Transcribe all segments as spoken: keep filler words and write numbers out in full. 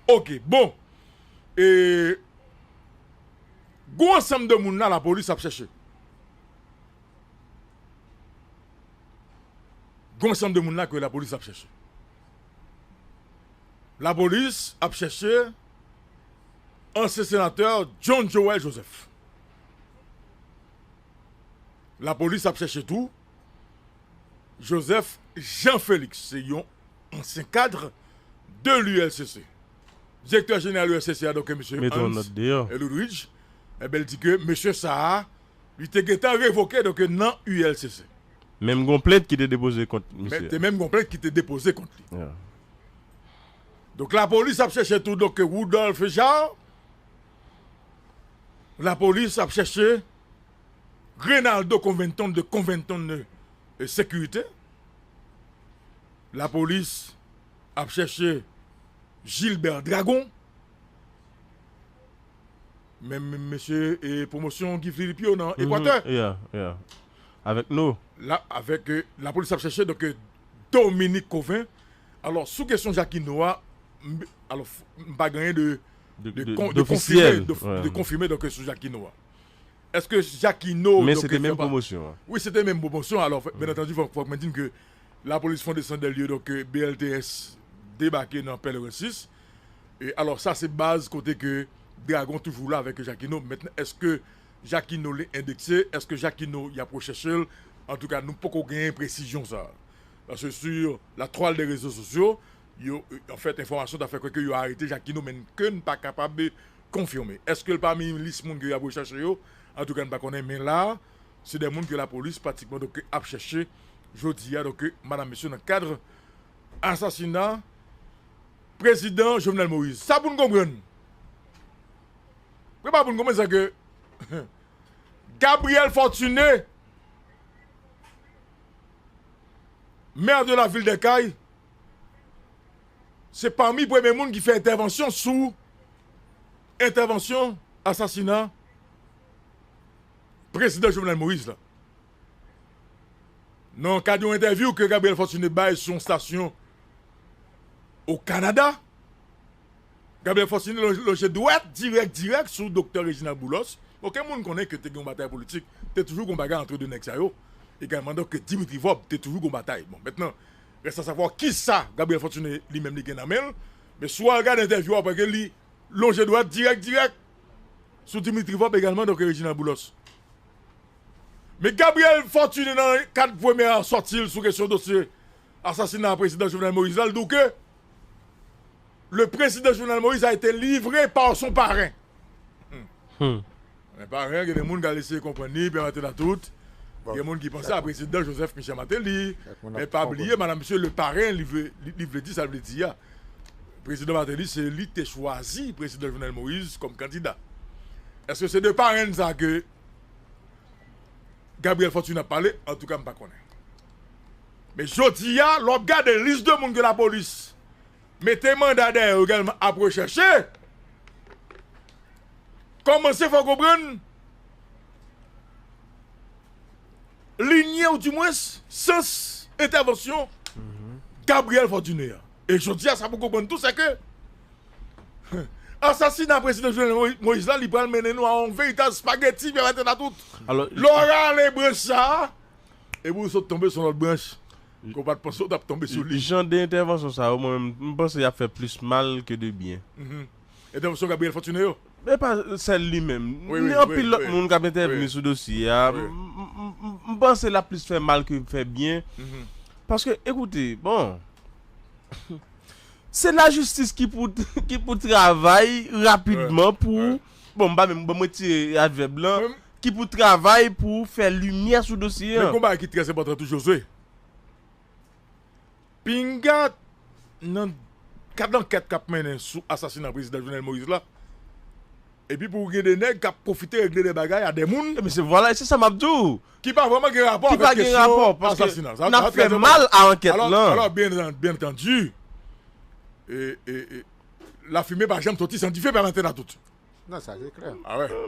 Ok, bon. E, gwo ansanm de moun la, lapolis ap chèche. Gwo ansanm de moun la ke lapolis ap chèche. Lapolis ap chèche ansyen senatè John Joël Joseph. Lapolis ap chèche tou Joseph Jean Félix, se yon ansyen kad de l'U L C C. Direktè jeneral U L C C a, donk, mesye Hans Ludwig, enben, l di ke mesye sa a, li te gentan revoke, donk, nan U L C C. Menm gon plent ki te depoze kont misye. Te menm gon plent ki te depoze kont li. Donk, lapolis ap chèche tou, donk, Rudolph Jaar. Lapolis ap chèche Reynaldo Covington de Covington de, e, Sekirite. Lapolis ap chèche Gilbert Dragon. Menm mesye, e, pwomosyon Guy Philippe yo nan Ekwatè. Yeah, yeah. Avèk nou. La, avèk, e, lapolis ap chèche, donk, e, Dominique Cauvin. Alò, sou kesyon Jakino a, m, alò, m pa gen anyen de, de, de, de konfime, de, de konfime, donk, sou Jakino a. Èske Jakino, men se te menm pwomosyon an. Wi, se te menm pwomosyon. Alò, byen antandi, fòk, fòk mwen di n ke lapolis fè yon desann dè lye, donk, e, B L T S debake nan Pèleren sis. E alò, sa se baz kote ke Dragon toujou la avèk Jakino. Mentnan, èske Jakino li endekse? Èske Jakino y ap rechèche l? Antouka, nou poko genyen presizyon sa a. Paske sou la twal de rezo sosyo, yo, anfèt, enfòmasyon ta fè kwè ke yo arete Jakino, men ke n pa kapab konfime. Èske l pami lis moun ke y ap rechèche yo? Antouka, n pa konnen, men la, se de moun ke lapolis pratikman, donk, ap chèche jodi a, donk, madanm mesye, nan kad asasina prezidan Jovenel Moïse. Sa pou n konprann. Prepare pou n konprann sa ke Gabriel Fortuné, maire de la ville des Cayes, se pami premye moun ki fè entèvansyon sou entèvansyon asasina prezidan Jovenel Moïse la. Nan kad yon entèvyou ke Gabriel Fortuné bay sou yon stasyon o Kanada, Gabriel Fortuné lon-, lonje dwèt dirèk, dirèk sou Doktè Reginald Boulos. Okenn moun konnen ke te gen yon batay politik, te toujou gen yon bagay antre de nèg sa yo. Egalman, donk, ke Dimitri Vorbe te toujou gen yon batay. Bon, mentnan, reste à savoir kisa Gabriel Fortuné li menm li gen nan men l. Men si w al gade entèvyou a, w ap wè ke li lonje dwèt dirèk, dirèk sou Dimitri Vorbe egalman, donk, Reginald Boulos. Men Gabriel Fortuné, nan kad premyè sòti l sou kesyon dosye asasina prezidan Jovenel Moïse la, l di w ke le président Jovenel Moïse a été livré par son parrain. Hmm. Men paren, gen de moun k al eseye konprann li, pèmèt la tout. Gen moun ki panse a prezidan Joseph Michel Martelly. Men pa bliye, madanm, mesye, le parrain, li vle, li, li vle di sa l vle di a. Prezidan Martelly, se li te chwazi prezidan Jovenel Moïse kòm kandida. Èske se de parenn sa ke Gabriel Fortuné ap pale? Antouka, m pa konnen. Men jodi a, lè w ap gade lis de moun ke lapolis mete manda dèyè yo egalman ap rechèche, kòmanse fè w konprann linye ou dimwens sans entèvansyon Gabriel Fortuné a. E jodi a, sa pou konprann tou, se ke asasina prezidan Jovenel Moïse la, li pral mennen nou a yon veritab espageti, pèmèt a tout. Alò, lè w rale branch sa a, epi w sot tonbe sou lòt branch ke w pa t panse w t ap tonbe sou li. Jan de entèvansyon sa yo, mwen menm, m panse y ap fè plis mal ke de byen. Entèvansyon Gabriel Fortuné yo? E pa sèl li menm. Ni anpil lòt moun k ap entèvni sou dosye a. M, m, m, m, m panse l ap plis fè mal ke fè byen. Paske, ekoute, bon, se lajistis ki pou, ki pou travay rapidman pou, bon, m pa menm, bon, m retire advèb lan, ki pou travay pou fè limyè sou dosye a. Men gon bagay ki trè enpòtan tou, Jozwe. Pinga nan kad ankèt k ap mennen sou asasina prezidan Jovenel Moïse la. Epi pou gen de nèg k ap pwofite regle de bagay a de moun. Ebyen, se, vwala, se sa m ap di w. Ki pa vrèman gen rapò avèk kesyon asasina. Ki pa gen rapò, paske n ap fè mal a ankèt lan. Alò, byen, byen antandi, e, e, e, lafimen pa janm soti san dife, pèmèt a tout. Non, sa se klè.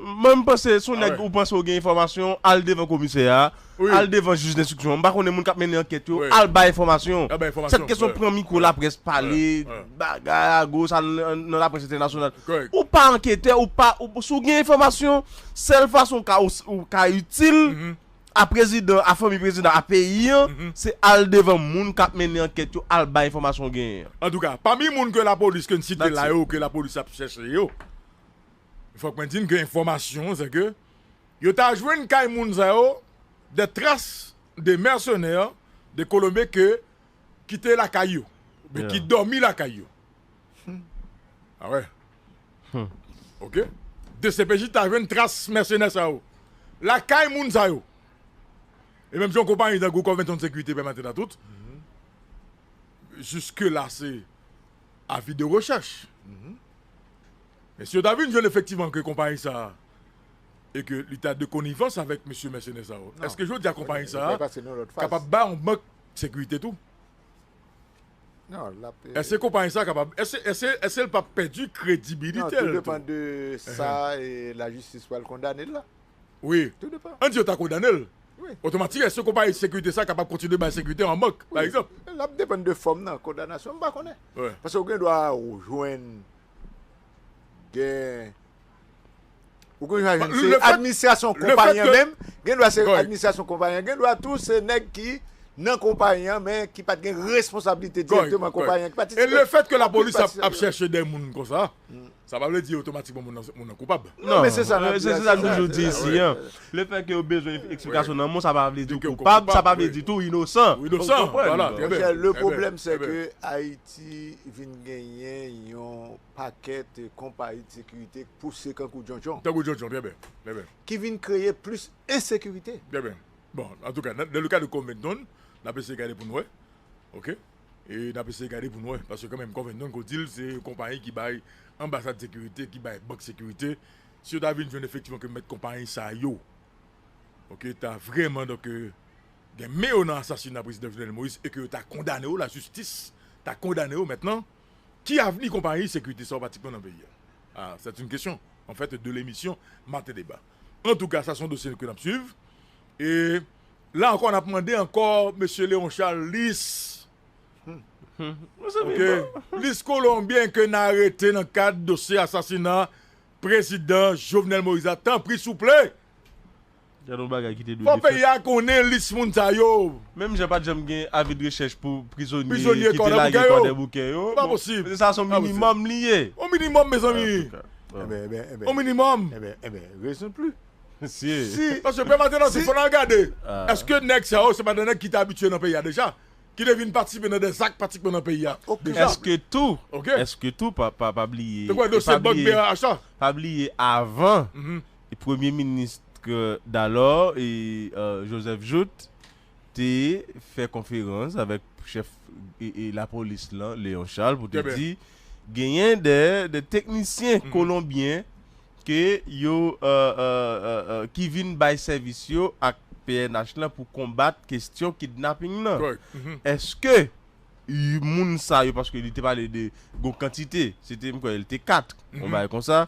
Mwen m panse si yon nèg ou panse ou gen enfòmasyon, al devan komisè a, al devan jij denstriksyon. M pa konnen moun k ap mennen ankèt yo, al bay enfòmasyon. Sèt kesyon pran mikwo laprès pale, bagay a goch, al nan laprès entènasyonal. Ou pa anketè, ou pa, si w gen enfòmasyon, sèl fason ou ka itil a prezidan, a fanmi prezidan, a peyi an, se al devan moun k ap mennen ankèt yo, al bay enfòmasyon w genyen an. Antouka, pami moun ke lapolis ke n site la yo, ke lapolis ap chèche yo, fòk mwen di n ke enfòmasyon se ke yo ta jwenn kay moun sa yo de tras de mèsenè, de kolonbyen ke kite lakay yo, oubyen ki dòmi lakay yo. A wè. Ok. DCPJ ta jwenn tras mèsenè sa yo lakay moun sa yo. E menm jan yon konpayi tankou Covington Sekirite pèmèt la tout. Jiske la se avi de rechèch. Men si yo ta vin jwenn efektivman ke konpayi sa a e ke li ta de konivans avèk mesye mèsenè sa yo, èske jodi a konpayi sa a kapab bay yon bank sekirite tou? Non, l ap. Èske konpayi sa kapab, èske, èske, èske l p ap pèdi kredibilite l tou? Non, tou depann de sa e lajistis pral kondane l la. Wi. Tou depann. Ann di yo ta kondane l. Wi. Otomatik, èske konpayi sekirite sa kapab kontinye bay sekirite an bank, pa egzanp? L ap depann de fòm nan kondanasyon, m pa konnen. Wi. Paske ou gen dwa ou jwenn gen Ou konn jan se administrasyon konpayi an menm, gen dwa se administrasyon konpayi an, gen dwa tou se nèg ki nan konpayi an men ki pa t gen responsablite direkteman konpayi an, ki pa t. E lefèt ke lapolis ap chèche de moun konsa, sa pa vle di otomatikman moun nan koupab. Non, men se sa n ap di a. Se sa n toujou di isi an. Lefèt ke yo bezwen eksplikasyon nan moun, sa pa vle di ou koupab, sa pa vle di tou ou inosan. Ou inosan, vwala. Monchè, le pwoblèm se ke Ayiti vin genyen yon pakèt konpayi sekirite k pouse kankou djondjon. Tankou djondjon, byen byen. Byen byen. Ki vin kreye plis ensekirite. Byen byen. Bon, antouka, nan le ka de Covington, n ap eseye gade pou n wè. Oke? E n ap eseye gade pou n wè. Paske kanmenm, Covington, ko di l, se yon konpayi ki bay anbasad sekirite, ki bay bank sekirite. Si yo ta vin jwenn efektivman ke mèt konpayi sa yo, oke, ta vrèman, donk, gen men yo nan asasina prezidan Jovenel Moïse e ke yo ta kondane yo, lajistis ta kondane yo mentnan, ki avni konpayi sekirite sa yo pratikman nan peyi a? Ah, c'est une question, en fait, de l'émission Maten Deba. Antouka, sa se yon dosye ke n ap swiv. E la ankò, n ap mande ankò mesye Léon Charles lis. Oke. Lis kolonbyen ke n arete nan kad dosye asasina prezidan Jovenel Moïse la. Tanpri, souple. Gade yon bagay ki te dwe. Fò peyi a konnen lis moun sa yo. Menm jan pa t janm gen avi de rechèch pou prizonye ki te lage Kwadèboukè yo. Se pa posib. Se sa se yon minimòm li ye. Yon minimòm, mezanmi. Yon minimòm. Ebyen, ebyen, rezon pli. Si. Paske pèmatenans, fò n al gade. Èske nèg sa yo se pa de nèg ki te abitye nan peyi a deja? Ki te vin patisipe nan de zak pratikman nan peyi a. Èske tou, èske tou, pa, pa, pa bliye, pa bliye, pa bliye avan, premye minis dalò, Joseph Jouthe, te fè konferans avèk chèf lapolis lan, Léon Charles, pou te di genyen de, de teknisyen kolonbyen ke yo, ki vin bay sèvis yo ak P N H lan pou konbat kesyon kidnaping nan. Èske moun sa yo, paske li te pale de gon kantite, se te, m kwè, li te kat, yon bagay konsa,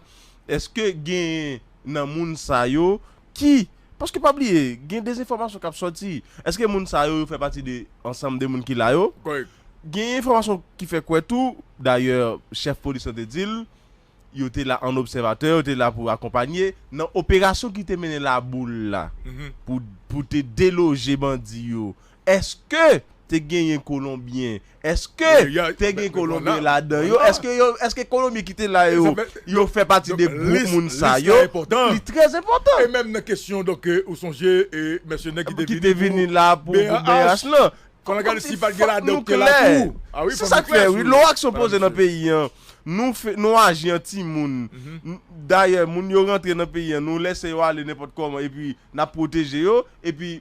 èske genyen nan moun sa yo ki, paske pa bliye, gen dezenfòmasyon k ap sòti. Èske moun sa yo, yo fè pati de ansanm de moun ki la yo? Gen enfòmasyon ki fè kwè tou, dayè, chèf polis lan te di l, yo te la an obsèvatè, yo te la pou akonpanye nan operasyon ki te mennen Laboul la, pou, pou te deloje bandi yo. Èske te genyen Kolonbyen? Èske te gen Kolonbyen ladan yo? Èske yo, èske Kolonbyen ki te la yo, yo fè pati de gwoup moun sa yo? Li trè enpòtan. E menm nan kesyon, donk, ou sonje, e, mèsenè ki te vini la pou, pou B H lan. Fò n gade si pa t gen ladan ki te la tou. Se sa k fè, wi, lè yon aksyon poze nan peyi an, nou fè, nou aji an timoun. Dayè, moun yo rantre nan peyi an, nou lese yo ale nenpòt kòman, epi n ap pwoteje yo, epi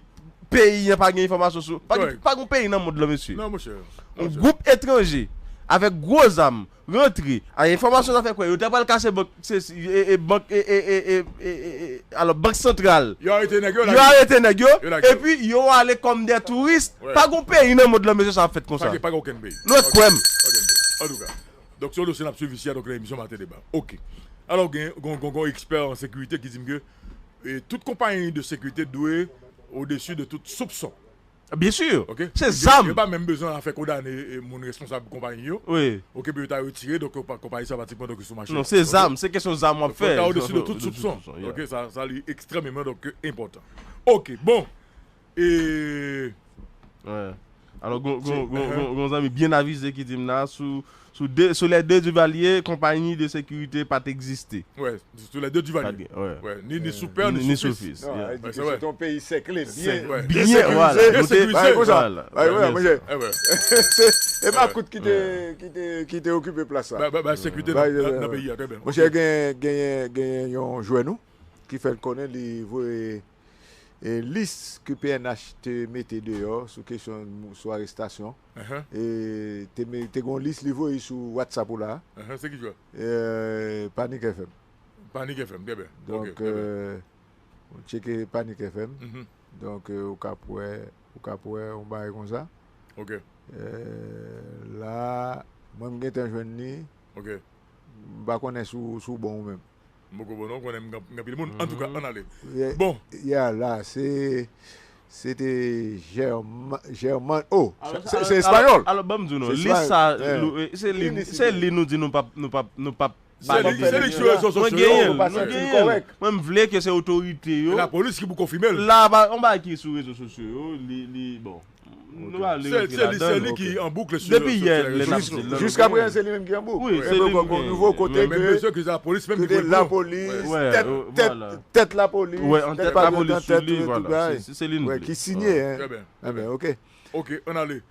peyi an pa gen enfòmasyon sou, pa gen, pa gen peyi nan mond lan, mesye. Non, monchè. Yon gwoup etranje, avèk gwo zam, rantre, a enfòmasyon sa fè kwè, yo ta pral kase bank, se, e, e, bank, e, e, e, e, e, e, alò, bank santral. Yo arete nèg yo, yo arete nèg yo, epi yo ale kòm de touris. Pa gen peyi nan mond lan, mesye, sa ap fèt konsa. Pa gen, pa gen okenn peyi. Nou kwè m. Antouka. Donk, se yon dosye n ap swiv isi a, donk, nan emisyon Maten Deba. Oke. Alò, gen, gen, gen, gen yon ekspè an sekirite ki di m ke, e, tout konpayi de sekirite dwe odesi de tout soupson. Byen si. Oke? Se zam. Yo pa menm bezwen fè kondane, e, moun responsab konpayi yo. Wi. Oke, pou yo ta retire, donk, konpa-, konpayi sa pratikman, donk, sou mache. Non, se zam, se kesyon zam w ap fè. Fò ta odesi de tout soupson. Oke, sa, sa li ekstrèmeman, donk, enpòtan. Oke, bon. E... Wi. Alò, gon, gon, gon, gon, gon zanmi byen avize ki di m la, sou, sou de, sou les deux Duvalier, konpayi de sekirite pa t egziste. Wi, sou les deux Duvalier. Pa t gen, wi. Wi, ni, ni sou pè, ni sou fis. Non, li di ke se yon peyi sèkle, byen, byen sekirize. Byen, vwala. Byen sekirize. Vwala. Wi, wi, monchè. Se, se makout ki te, ki te, ki te okipe plas la. Ba, ba, ba, sekirite nan, nan, nan peyi a, trè byen. Monchè, gen, gen, gen yon jwè nou ki fè l konnen li voye e, lis ke P N H te mete deyò sou kesyon, sou arestasyon. E, te me-, te gen yon lis li voye sou WhatsApp ou la. Se ki jwè? E, Panic F M. Panic F M, trè byen. Donk, e, ou tcheke Panic F M. Donk, e, ou ka wè, ou ka wè yon bagay konsa. Oke. E, la, mwen m gentan jwenn li. Oke. M pa konnen si w, si w bon ou menm. M poko bon non, konnen m gen, m gen anpil moun. Antouka, ann ale. Bon. Ya, la, se, se te German, German, oh, se, se espayòl. Alò, ban m di w non, lis sa, se li, se li nou di nou p ap, nou p ap, nou p ap. Se li, se li ki sou rezo sosyo yo. Mwen genyen l, mwen genyen l. Mwen m vle ke se otorite yo. Lapolis ki pou konfime l. La, yon bagay ki sou rezo sosyo yo, li, li, bon. Nou pa vle rantre ladan l. Se li, se li ki an bouk sou, depi yè, lè n ap di l. Jiska prezan, se li menm ki an bouk. Wi, se li menm ki an bouk. Nouvo kote ke, kote lapolis, tèt, tèt, tèt lapolis, tèt pa gen tan, tèt, tout bagay. Se, se li nou vle. Ki sinye, hein. Trè byen. Oke, ann ale.